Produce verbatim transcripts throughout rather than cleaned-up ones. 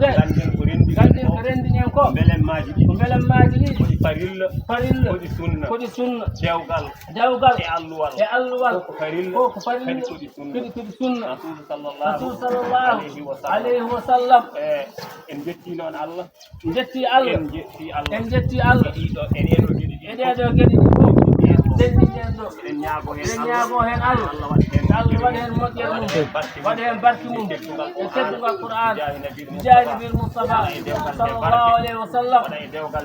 Ganden ko renndini en ko. Mbelemmaaji ɗi. Ko mbelemmaaji ɗi. Ko ɗi farilla. Farilla. Ko ɗi sunna. Ko ɗi sunna. Dewgal. Dewgal. E alluwal. E alluwal. Ko ko farilla. Ko ko farilla. Kadi ko ɗi sunna. Kadi ko ɗi sunna. Rasul sallallahu alayhi wa sallam. Alayhi wa sallam. Eh, en jetti noon Allah. Jetti Allah. En jetti Allah. En jetti Allah. E ɗiɗo, e ɗeɗo geɗe ɗi. E ɗeɗo geɗe ɗi fof. Denndi en ɗo. Eɗen ñaago heen Allah. Eɗen ñaago heen Allah. Allah waɗa heen moƴƴere mum. Waɗa heen barke mum. E teddungal Qur'an. Bijaahi Nabil Mustafa. Sallallahu alayhi wa sallam.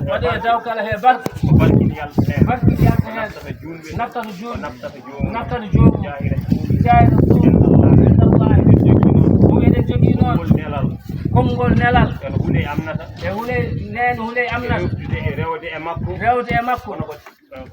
Waɗa e dewgal he barke. Ko barke yalta heen. Barke yalta heen. Naftata juulɓe. Naftata juulɓe. Naftata joomum. Naftata joomum. Bijaahi Rasul. Bijaahi Rasul. Inna Allah. Inna Allah. Eɗen jogii noon. Ko eɗen jogii noon. Konngol nelal. Konngol nelal. Kono huunde amnata. E huunde, neen huunde amnata. E rewde e makko. Rewde e makko. Kono ko,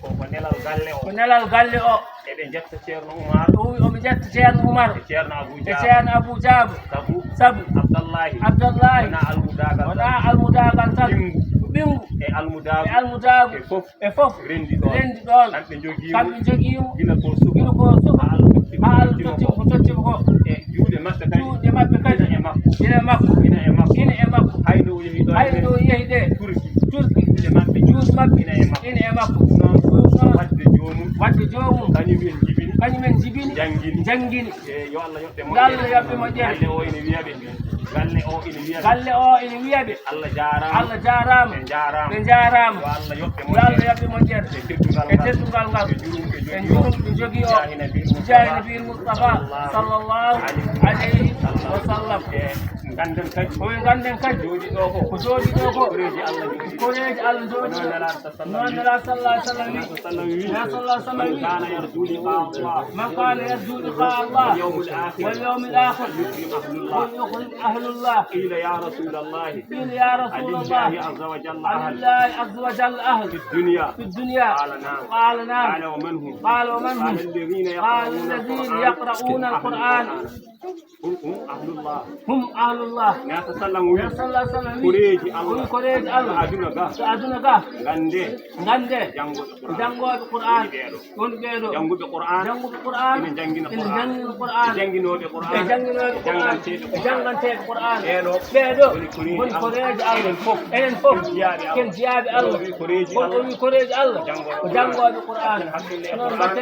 ko, ko nelal galle o. Ko nelal galle o. Eɓe njetta Ceerno Umar. O wi omo njetta Ceerno Umar. E Ceerno Abu Jaaba. E Ceerno Abu Jaaba. Sabu. Sabu. Abdallahi. Abdallahi. Wonaa almudaagal tan. Wonaa almudaagal tan. Ɓinngu. Ɓinngu. E almudaagu. E almudaagu. E fof. E fof. Renndi ɗoon. Renndi ɗoon. Kamɓe njogii mo. Kamɓe njogii mo. Gila ko suka. Gila ko suka. Haa Allah totti mo. Haa Allah totti mo ko totti mo ko. E juuɗe maɓɓe kadi. Juuɗe maɓɓe kadi. Ina e makko. Ina e makko. Ina e makko. Ina e makko. Hay no o yehi ɗo. Hay no o yehi ɗe. Turki. Turki. Juuɗe maɓɓe. Juuɗe maɓɓe. Ina e makko. Ina e makko. Ɗum noon. Ɗum noon. Waɗde joomum. Waɗde joomum. Kañum en jibini. Kañum en jibini. Njanngini. Njanngini. E yo Allah yoɓ ɓe moƴƴere. Yo Allah yoɓ ɓe moƴƴere. Galle o ina wiya ɓe. Galle o ina wiya ɓe. Galle o ina wiya ɓe. Allah jaaraama. Allah jaaraama. Ɓe njaaraama. Ɓe njaaraama. Yo Allah yoɓ ɓe moƴƴere. Yo Allah yoɓ ɓe moƴƴere. E teddungal ngal. E teddungal ngal. E jurum ɓe jogii o. E jurum ɓe jogii o. Bijaahi Nabil Mustafa. Bijaahi Nabil Mustafa. Sallallahu alayhi wa sallam. E ngannden kadi. Ko ngannden kadi. Jooɗi ɗo ko. Ko jooɗi ɗo ko. Koreeji Allah jooɗi. Koreeji Allah jooɗi. Ko noon Nelaaɗo Nelaaɗo sallallahu alayhi wa sallam wi. Nelaaɗo sallallahu alayhi wa sallam wi. من كان يرجو لقاء الله. من كان يرجو لقاء الله. واليوم الآخر. واليوم الآخر. فليكرم أهل الله. فليكرم أهل الله. قيل يا رسول الله. قيل يا رسول الله. ألله عز وجل أهل. ألله عز وجل أهل. في الدنيا. في الدنيا. قال نعم. قال نعم. قال ومن هم؟ قال ومن هم؟ قال الذين قال يقرؤون الذين القرآن. يقرؤون القرآن. هم أهل الله. Hum ahlullah. Nelaaɗo sallallahu alayhi wa sallam wi. Nelaaɗo sallallahu alayhi wa sallam wi. Koreeji Allah. Koreeji Allah. Ko aduna ga. Ko aduna ga. Nganndee. Nganndee. Janngooɓe Qur'an. Janngooɓe Qur'an. Woni ɓee ɗo. Woni ɓee ɗo. Jannguɓe Qur'an. Jannguɓe Qur'an. Ina njanngina Qur'an. Ina njanngina Qur'an. E jannginoɓe Qur'an. E jannganoɓe Qur'an. E janngantee Qur'an. Ɓee ɗo. Ɓee ɗo. Woni koreeji Allah. Woni koreeji Allah. Enen fof. Enen fof. Ken jiyaaɓe Allah. Ken jiyaaɓe Allah. Ken jiyaaɓe Allah. Kono o wi koreeji Allah. Janngo Qur'an. Ko janngoɓe Qur'an. Janngo Qur'an.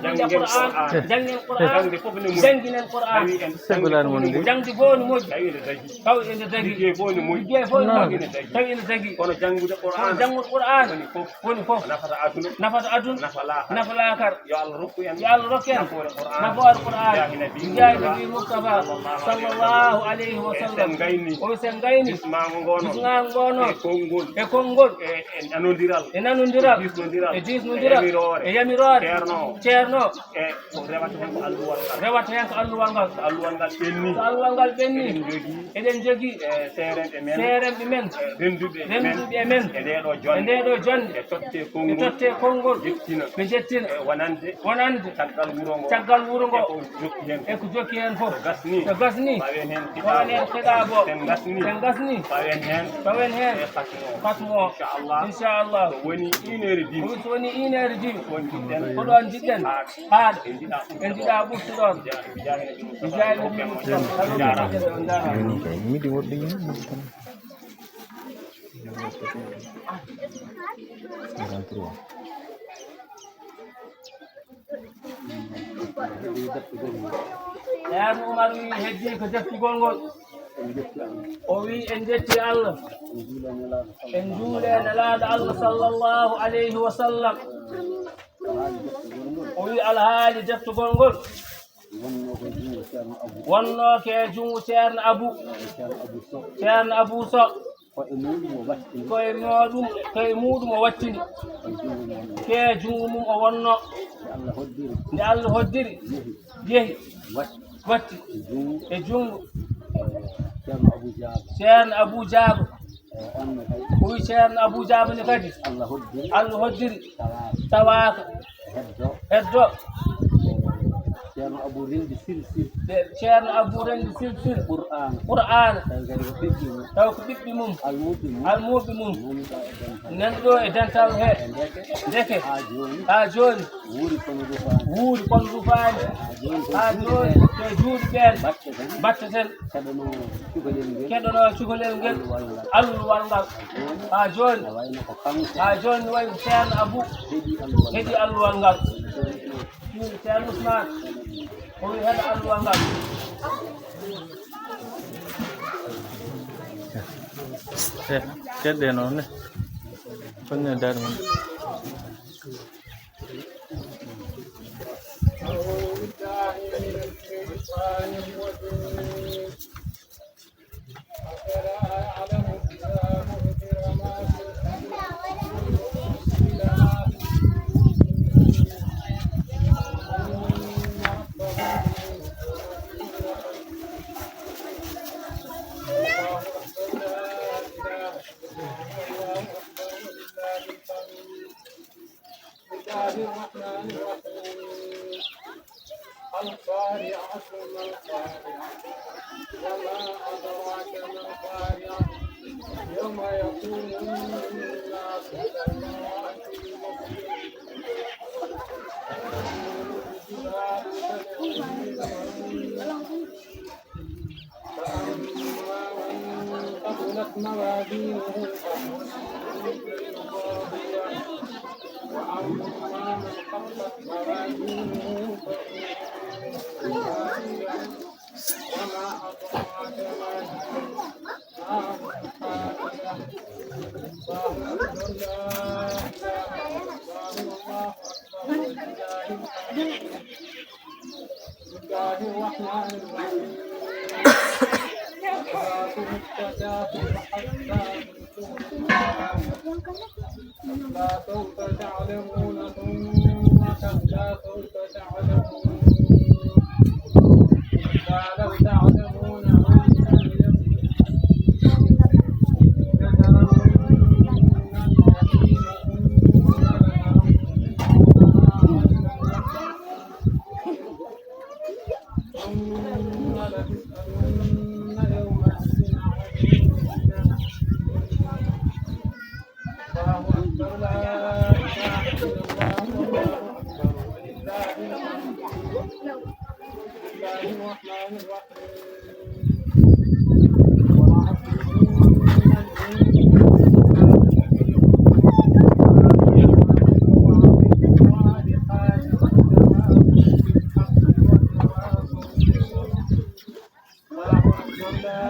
Janngen Qur'an. Janngen Qur'an. Jangde fof ne moƴƴi. Janginen Qur'an. Tawi en Sebulaani mon ndi. Jangde fof ne moƴƴi. Tawi ene dagi. Tawi ene dagi. Liggey fof ne moƴƴi. Liggey fof ne moƴƴi. Tawi ene dagi. Kono janngude Qur'an. Kono janngude Qur'an. Woni fof. Woni fof. Nafata aduna. Nafata aduna. Nafa laakara. Nafa laakara. Yo Allah rokku en. Yo Allah rokku en. Nafoore Qur'an. Nafoore Qur'an. Jaahi Nabi Mustafa. Jaahi Nabi Mustafa. Sallallahu alayhi wa sallam. Sallallahu alayhi wa sallam. O wi so en ngayni. Bismaago ngo noon. Bismaago ngo noon. E konngol. E konngol. E, e nanondiral. E nanondiral. E diisnondiral. E diisnondiral. E yamiroore. E yamiroore. Ceerno. Ceerno. E ko rewata heen ko alluwal ngal. Rewata heen ko alluwal ngal. So alluwal ngal ɓenni. So alluwal ngal ɓenni. Eɗen njogii. Eɗen njogii. E seerenɓe men. Seerenɓe men. E rennduɓe men. Rennduɓe men. E ndee ɗoo jonnde. E ndee ɗoo jonnde. E tottee konngol. E tottee konngol. Jettina. Ɓe jettina. E wonande. Wonande. Caggal wuro ngo. Caggal wuro ngo. E ko jokki heen. E ko jokki heen fof. So gasni. So gasni. Mbawen heen. Mbawen heen kiɗaabo. Sen gasni. Sen gasni. Mbawen heen. Mbawen heen. E fasmo. Fasmo. Inchallah. Inchallah. So woni une heure et demie. Ko so woni une heure et demie. Ko ɗoon njiɗɗen. Ko ɗoon njiɗɗen. Haaɗa. Haaɗa. En njiɗaa ɓurtude ɗoon. En njiɗaa ɓurtude ɗoon. Bijaahi Nabi Mustafa. Bijaahi Nabi Mustafa. On njaaraama. On njaaraama. Midi woɗɗi yimɓe. Quarante-trois. Ceerno Umar wi heddii ko deftugol ngol. O wi en njetti Allah. En njuule Nelaaɗo Allah sallallahu alayhi wa sallam. O wi alhaali deftugol ngol. Wonnoo ko e junngo Ceerno Abu. Wonnoo ko e junngo Ceerno Abu. Ceerno Abu Sow. Ceerno Abu Sow. Ko e muuɗum o wattini. Ko e muuɗum, ko e muuɗum o wattini. Ko e junngo mum. Ko e junngo mum o wonnoo. Nde Allah hoddiri. Nde Allah hoddiri. Yehi. Yehi. Watti. Watti. E junngo. E junngo. Ceerno Abu Jaaba. Ceerno Abu Jaaba. O, on ne kadi. O wi Ceerno Abu Jaaba ne kadi. Allah hoddiri. Allah hoddiri. Tawaaka. Tawaaka. Heddo. Heddo. Ceerno Abu renndi silsil. De, Ceerno Abu renndi silsil. Qur'aana. Qur'aana. Tawi kadi ko ɓiɓɓe mum. Tawi ko ɓiɓɓe mum. Almuuɓe mum. Almuuɓe mum. Nanɗo e dental. Nanɗo e dental he. E ndeke. Ndeke. Haa jooni. Haa jooni. Wuuri kono rufaani. Wuuri kono rufaani. Haa jooni ko juuɗe ɓeen. Haa jooni ko juuɗe ɓeen. Mbaɗten. Mbaɗten. Keɗono cukalel ngel. Keɗono cukalel ngel. Alluwal ngal. Alluwal ngal. Haa jooni. Haa jooni. Haa jooni wayi ko Ceerno Abu. Heɓi alluwal. Heɓi alluwal ngal. Ɗum Ceerno Usmaan. Ko wi heɗa alluwal ngal. Eh, keɗɗe noon ne. Konne daade mum. بسم الله الرحمن الرحيم. القارعة ما القارعة. وما أدراك ما القارعة. يوم يكون الناس كالفراش المبثوث. فأما من ثقلت موازينه فهو في عيشة راضية. وأما من خفت موازينه فأمه هاوية. وما أدراك ما هي. نار حامية. الله أكبر لا إله إلا الله والله أكبر ولله الحمد. بسم الله الرحمن الرحيم. ألهاكم التكاثر حتى زرتم المقابر. كلا سوف تعلمون ثم كلا سوف تعلمون. كلا لو تعلمون علم اليقين لترون الجحيم ثم لترونها عين اليقين. ثم لتسألن يومئذ عن النعيم. الله أكبر، لا إله إلا الله، والله أكبر، ولله الحمد. بسم الله الرحمن الرحيم. والعصر، إن الإنسان لفي خسر. الفالقات والتواصي بالحق والتواصي بالصبر. الله أكبر، لا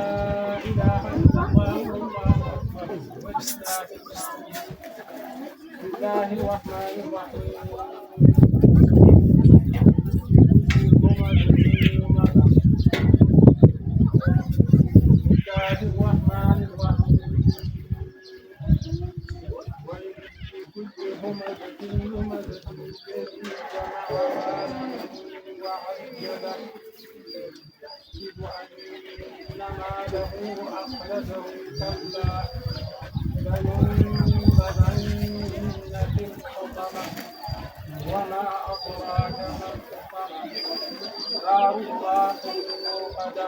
إله إلا الله، والله أكبر، ولله الحمد. بسم الله الرحمن الرحيم. بسم الله الرحمن الرحيم. وإن في كل همزة لمزة إلا استمع وعجب. يحسب أن ماله أخلده. كلا لينبذن في الحطمة. وما أدراك ما الحطمة. نار الله الموقدة.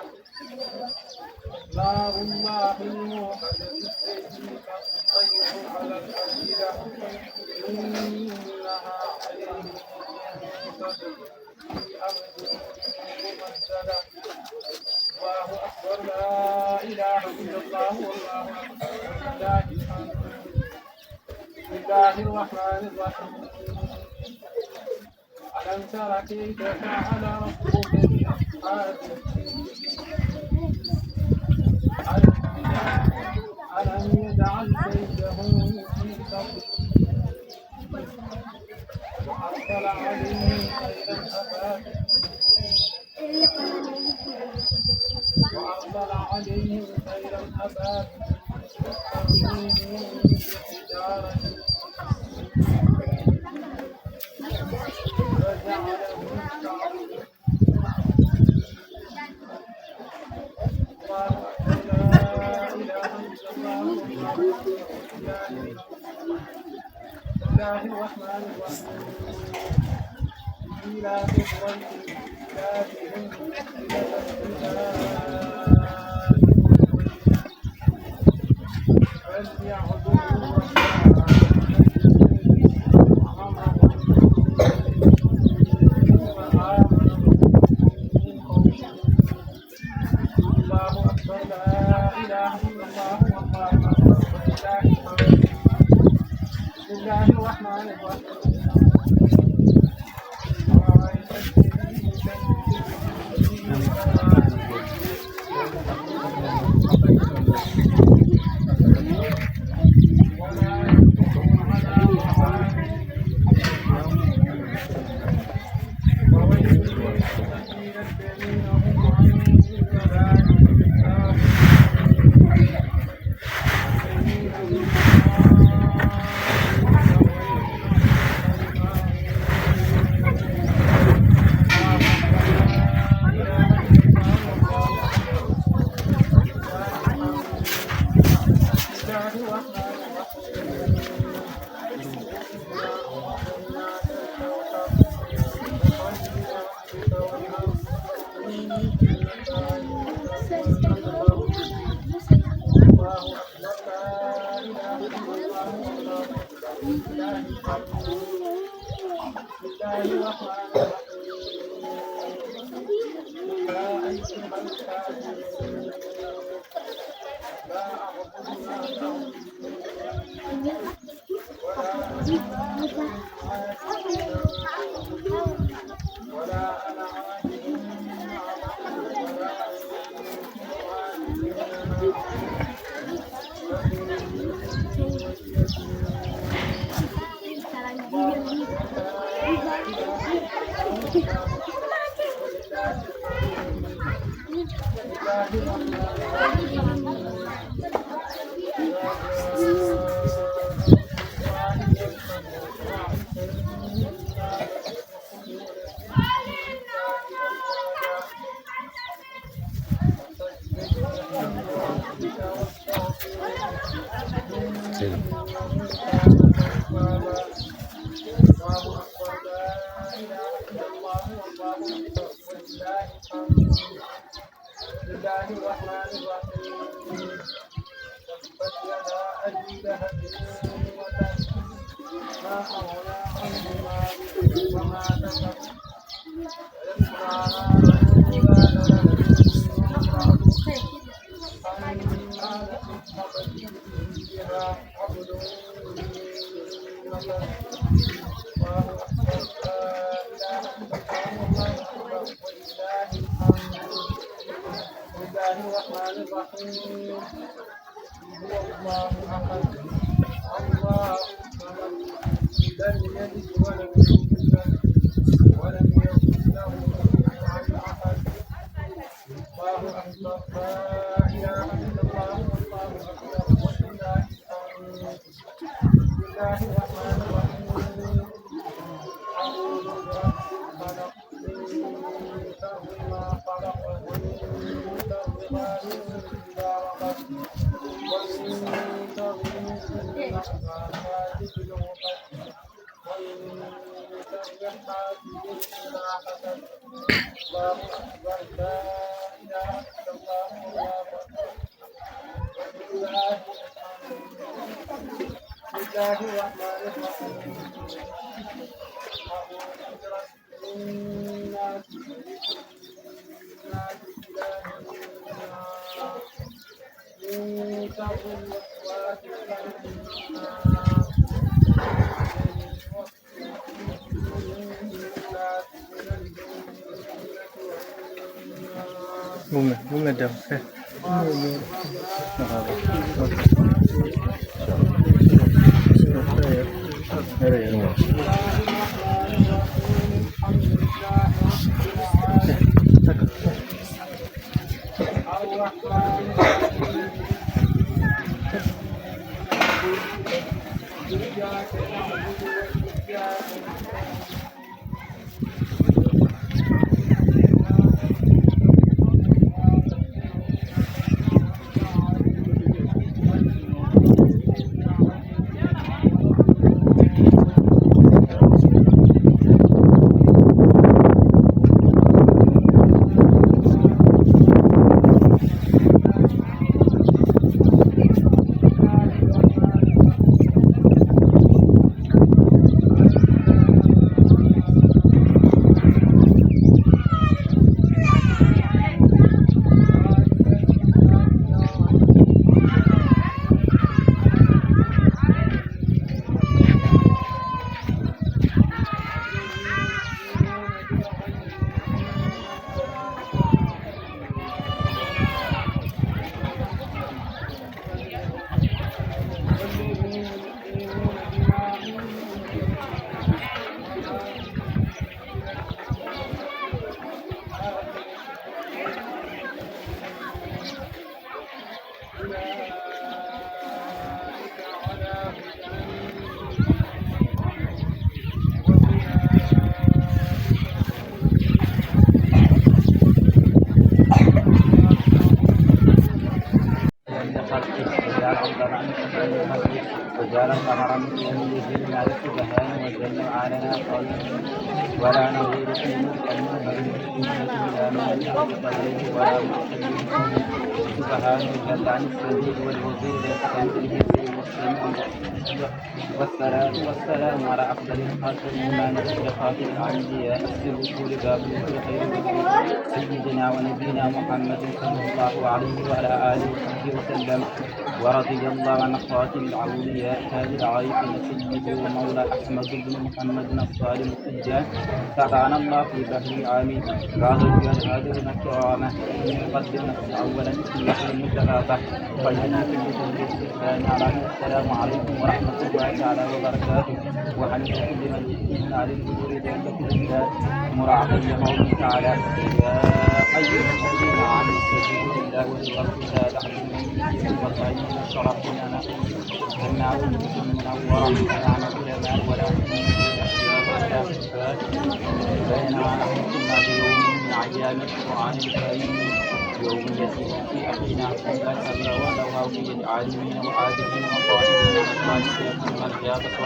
نار الله الموقدة. التي تطلع على الأفئدة. إنها عليهم مؤصدة. في عمد ممددة. الله أكبر، لا إله إلا الله، والله أكبر، ولله الحمد. بسم الله الرحمن الرحيم. ألم تر كيف فعل ربك بأصحاب الفيل؟ ألم يجعل كيدهم في تضليل. وأرسل عليهم طيرا أبابيل. وأرسل عليهم طيرا أبابيل ترميهم بحجارة من سجيل. فجعلهم كعصف مأكول. الله أكبر، لا إله إلا الله، والله أكبر، ولله الحمد. بسم الله الرحمن الرحيم. لإيلاف قريش إيلافهم رحلة الشتاء والصيف. فليعبدوا رب هذا البيت الذي أطعمهم من جوع بسم الله الرحمن الرحيم. بسم الله الرحمن الرحيم. تبت يدا أبي لهب وتب. ما أغنى عنه ماله وما كسب. سيصلى نارا ذات لهب وامرأته. النار أحاط به نارها. بسم الله الرحمن الرحيم. هو الله أحد، الله الصمد، لم يلد ولم يولد، ولم يكن له كفوا أحد. الله أكبر، لا إله إلا الله، والله أكبر، ولله الحمد. بسم الله الرحمن الرحيم. أعوذ برب الفلق، من شر ما خلق، ومن شر غاسق إذا وقب، ومن شر النفاثات في العقد، ومن شر حاسد إذا حسد. الله أكبر، لا إله إلا الله، والله أكبر. بسم الله الرحمن الرحيم. أعوذ برب الناس، ملك الناس، إله الناس، من شر الوسواس الخناس. Gume, gume dem. Eh. جل وعلا قوي ولا نظير في ملك الملك إلا من يحب عليه ولا مقتدر. سبحانه جل عن السميع والبصير، ليس كمثله شيء، والسميع البصير. والصلاة والسلام على أفضل الخلق، إمام الأشرف، خاتم الأنبياء، سر كل باب، خير سيدنا ونبينا محمد صلى الله عليه وعلى آله وصحبه وسلم. ورضي الله عن خاتم الأولياء تاج العارفين سيدي ومولى أحمد بن محمد الصالح التجاني. سقانا الله في بحر آمين. بعد الجهاد هذه الكرامة. نقدم أولا بسم الله المتغافى. فليأتي بكل السلام عليكم. السلام عليكم ورحمة الله تعالى وبركاته. وعن كل من يأتينا على الحضور ذلك الإنسان مراعاة لقوله تعالى: يا أيها الذين آمنوا استجيبوا لله وللرسول إذا دعاكم لما يحييكم وطيبين شرابنا. سماء منورة. نعم العلماء ولا بينما نحن كنا في يوم من أيام القرآن الكريم، يوم يسير في أخينا كما سبق ولو في العالمين وآدمين وقائلين وقائلين من الجابة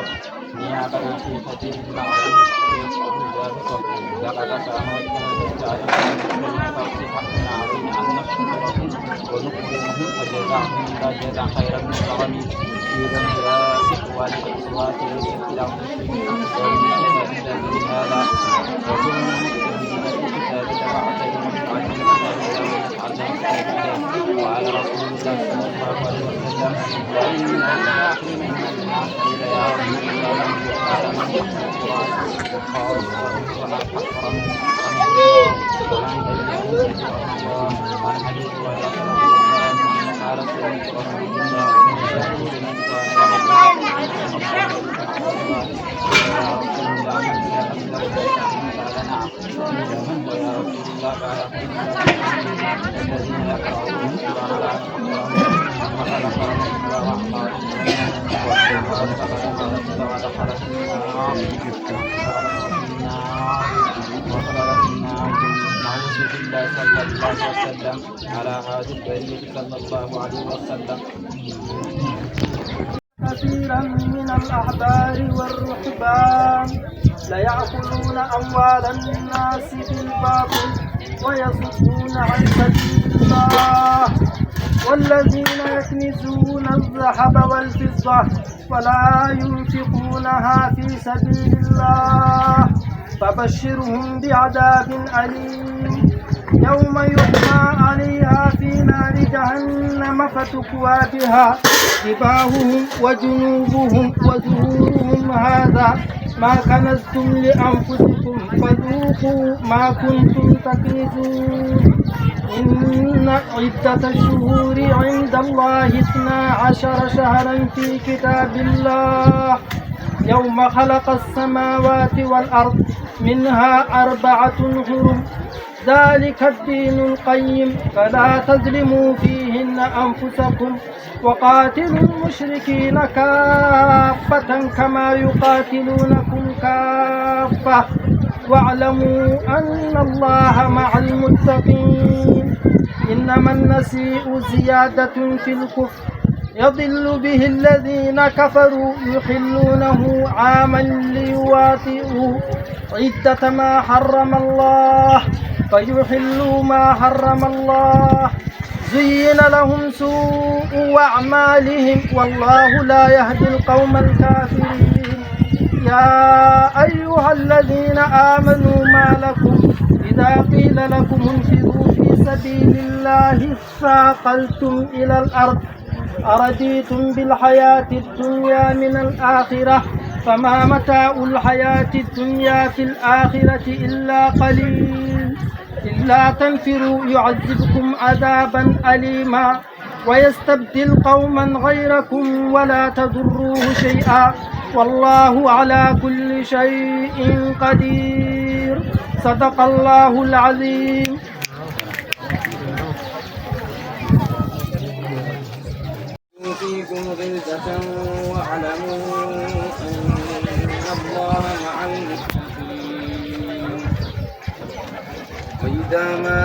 نيابنا في سبيل المعروف ويسر الجابة. لقد كان وكان تعالى من فرض حقنا علينا أن نشكره ونكرمه وجزاهم الله جزاء خيرا من كرمه. إذا يا إخواني وأخواتي، ليس في الأرض شيء أفضل من كتاب الله هذا، وكل مجتهد في كتاب الله وأعطينا من علم كتاب الله وعلى رسول الله صلى الله عليه وسلم. وإن من آخر من الناس إلى يوم القيامة. على هذه البرية صلى الله عليه وسلم. كثيرا من الأحبار والرهبان ليأكلون أموال الناس بالباطل ويصدون عن سبيل الله، والذين يكنزون الذهب والفضة ولا ينفقونها في سبيل الله فبشرهم بعذاب أليم. يوم يحمى عليها في نار جهنم فتكوى بها جباههم وجنوبهم وظهورهم، هذا ما كنزتم لأنفسكم فذوقوا ما كنتم تكنزون. إن عدة الشهور عند الله اثنا عشر شهرا في كتاب الله، يوم خلق السماوات والأرض منها أربعة حرم، ذلك الدين القيم، فلا تظلموا فيهن أنفسكم، وقاتلوا المشركين كافة كما يقاتلونكم كافة، واعلموا أن الله مع المتقين. إنما النسيء زيادة في الكفر، يضل به الذين كفروا يحلونه عاما ليواطئوا عدة ما حرم الله فيحلوا ما حرم الله، زين لهم سوء أعمالهم والله لا يهدي القوم الكافرين. يا أيها الذين آمنوا ما لكم إذا قيل لكم انفروا في سبيل الله اثاقلتم إلى الأرض أرضيتم بالحياة الدنيا من الآخرة فما متاع الحياة الدنيا في الآخرة إلا قليل. إلا تنفروا يعذبكم عذابا أليما ويستبدل قوما غيركم ولا تضروه شيئا والله على كل شيء قدير. صدق الله العظيم. فيكم غلظة واعلموا أن الله مع المتقين. وإذا ما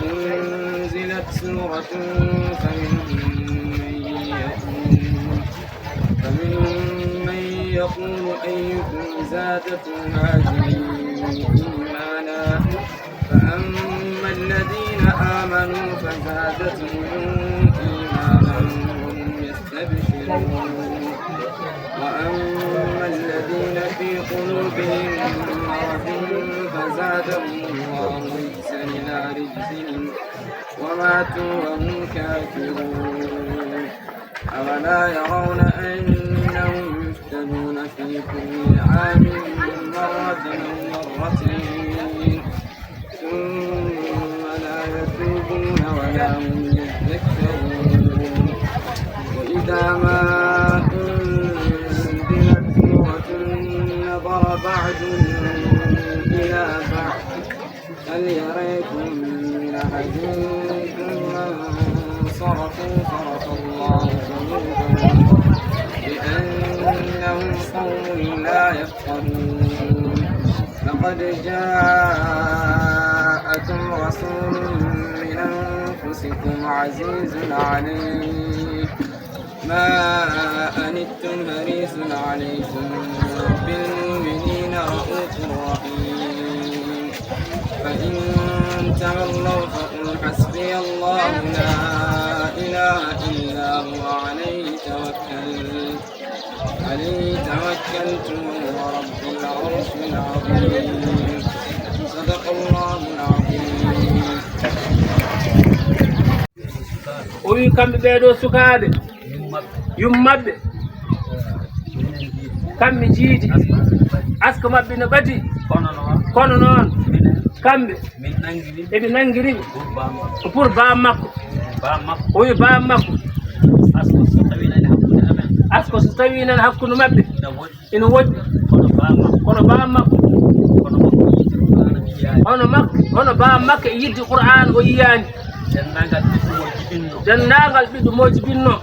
أنزلت سورة فمنهم من يقول، فمنهم من يقول أيكم زادته هذه إيمانا. فأما الذين آمنوا فزادتهم إيمانا وهم يستبشرون. وأما الذين في قلوبهم مرض فزادهم الله رجسا إلى رجسهم وماتوا وهم كافرون. أولا يرون أنهم يفتنون في كل عام مرة أو مرتين ثم لا يتوبون ولا هم يذكرون. وإذا ما أنزلت سورة نظر بعضهم إلى بعض هل يريكم من أحد ثم انصرفوا صرف الله قلوبهم بأنهم قوم لا يفقهون. لقد جاءكم رسول من أنفسكم عزيز عليه ما عنتم حريص عليكم بالمؤمنين رءوف رحيم. فإن تولوا فقل حسبي الله لا إله إلا هو عليه توكلت عليه توكلت وهو رب العرش العظيم. صدق الله العظيم. O wi kamɓe ɓee ɗoo sukaaɓe, yummaɓɓe, kamɓe njiidi asko maɓɓe no ɓadi. Kono noon, kono noon, kamɓe min nanngiri, eɓe nanngiri ɓe pour baa makko. Pour baa makko. Baa makko. O wi baa makko, asko so tawii nani hakkunde amen, asko so tawii nani hakkunde maɓɓe, ina woɗɗi, ina woɗɗi. Kono baa makko, kono baa makko, kono makko yiɗi Qur'aana yiyaani. Hono makko, hono baa makko e yiɗde Qur'aana o yiyaani. Denndaangal ɓiɗɗo mo jibinno, denndaangal ɓiɗɗo mo jibinno,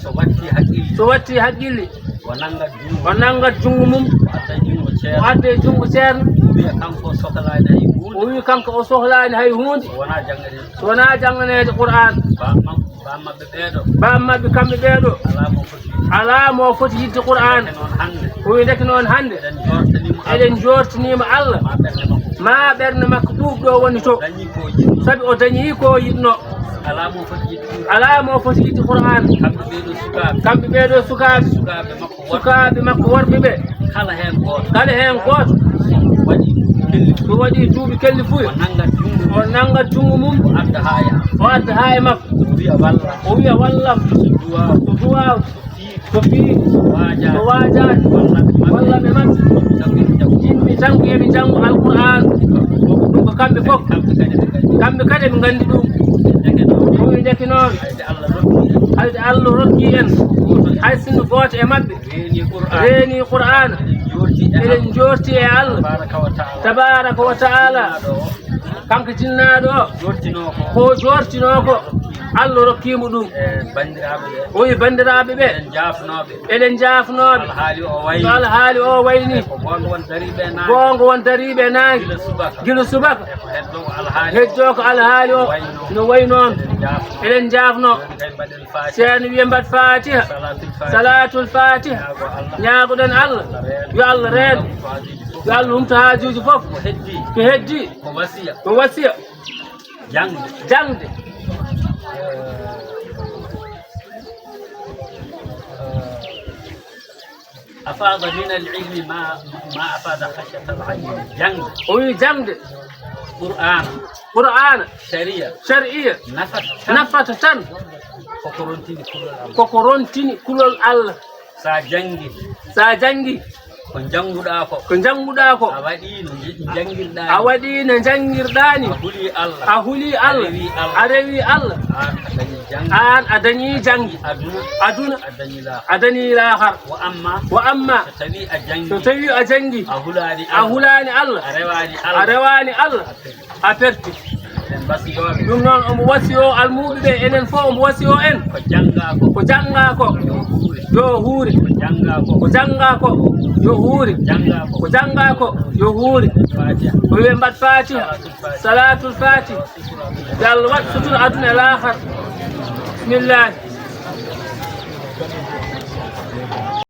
so watti haqqille, so watti haqqille, o nanngat junngo, o nanngat junngo mum, o adda junngo ceerno, o adda junngo ceerno. O wiya kanko o sohlaani hay huunde, o wiya kanko o sohlaani hay huunde, so wonaa jannganeede, so wonaa jannganeede Qur'aana. Baa makko, baa maɓɓe ɓee ɗoo, baa maɓɓe kamɓe ɓee ɗoo, alaa mo foti yiɗde, alaa mo foti yiɗde Qur'aana. Ndeke noon hannde, o wi ndeke noon hannde, eɗen njoortanii mo Allah, eɗen njoortanii mo Allah, maa ɓernde makko, maa ɓernde makko ɓuuɓ ɗo woni to, o dañii ko o yiɗnoo, sabi o dañii ko o yiɗnoo. Alaa mo foti yiɗde Qur'aana, alaa mo foti yiɗde Qur'aana. Kamɓe ɓee ɗoo sukaaɓe, kamɓe ɓee ɗoo sukaaɓe, sukaaɓe makko, sukaaɓe makko worɓe ɓe, kala heen gooto, kala heen gooto, so waɗii duuɓi kelli, so waɗii duuɓi kelli fuy, o nanngat junngo, o nanngat junngo mum, o adda haa e, o adda haa e makko, o wiya wallam, o wiya wallam, so duwaaw, so duwaaw, so fiiɗi, so fiiɗi, so waajaani, so waajaani, wallam e maɓɓe, wallam e maɓɓe. Yimɓe tan ko eɓe njanngu Alqur'aana. Ɗum ko kamɓe fof, kamɓe kadi eɓe nganndi ɗum. Ndeke noon, o wi ndeke noon, hayde Allah rokki en, hayde Allah rokki en, hay sinno gooto e maɓɓe reenii Qur'aana, reenii Qur'aana, eɗen njoorti e Allah, eɗen njoorti e Allah tabaaraka wa ta'aala, tabaaraka wa ta'aala. Jinnaɗo o, kanko jinnaaɗo o, jortinoo ko, ko jortinoo ko, Allah rokkii mo ɗum. E banndiraaɓe ɓe, o wi banndiraaɓe ɓe, eɗen jaafnoo ɓe, eɗen jaafnoo ɓe, alhaali o wayni, no alhaali o wayni. E ko goonga won dariiɓe e naange, goonga won dariiɓe e naange, gila subaka, gila subaka, e ko heddoo ko alhaali, heddoo ko alhaali o, wayno, no wayi noon. Eɗen jaafnoo, eɗen jaafnoo. Jooni kay mbaɗen Faatiha. Ceerno wiya mbaɗ Faatiha. Salaatul Faatiha. Salaatul Faatiha. Ñaago Allah. Ñaagoɗen Allah. Allah reeno. Yo Allah reeno. Ko haajuuji fof. Yo Allah humto haajuuji fof. Ko heddii. Ko heddii. Ko wasiya. Ko wasiya. Jaŋde. Jaŋde. Eh, eh, أفاض من العلم ما، ما أفاض خشية العليم. Jaŋde. O wi jaŋde. Qur'aana. Qur'aana. Shari'a. Shari'a. Nafata tan. Nafata tan. Koko rontini kulol Allah. Koko rontini kulol Allah. Sa janngi. Sa janngi. Ko njannguɗaa ko. Ko njannguɗaa ko. A waɗii no nje-, njanngirɗaa ni. A waɗii no njanngirɗaa ni. A hulii Allah. A hulii Allah. A rewii Allah. A rewii Allah. Aan a dañii janngi. Aan a dañii janngi. Aduna. Aduna. A dañii laakhara. A dañii laakhara. Wa amma. Wa amma. So tawii a janngi. So tawii a janngi. A hulaani Allah. A hulaani Allah. A rewaani Allah. A rewaani Allah. A perti. A perti. Eɗen mbasiyoo ɓe. Ɗum noon, omo wasiyoo almuuɓe ɓe, enen fof omo wasiyoo en. Ko janngaa ko. Ko janngaa ko. Yo huure. Yo huure. Ko janngaa ko. Ko janngaa ko. Yo huure. Janngaa ko. Ko janngaa ko. Yo huure. Faatiha. O wiya mbaɗ Faatiha. Salaatul Faatiha. Salaatul Faatiha. Yo Allah waɗ sutura aduna e laakhara. Bismillaahi.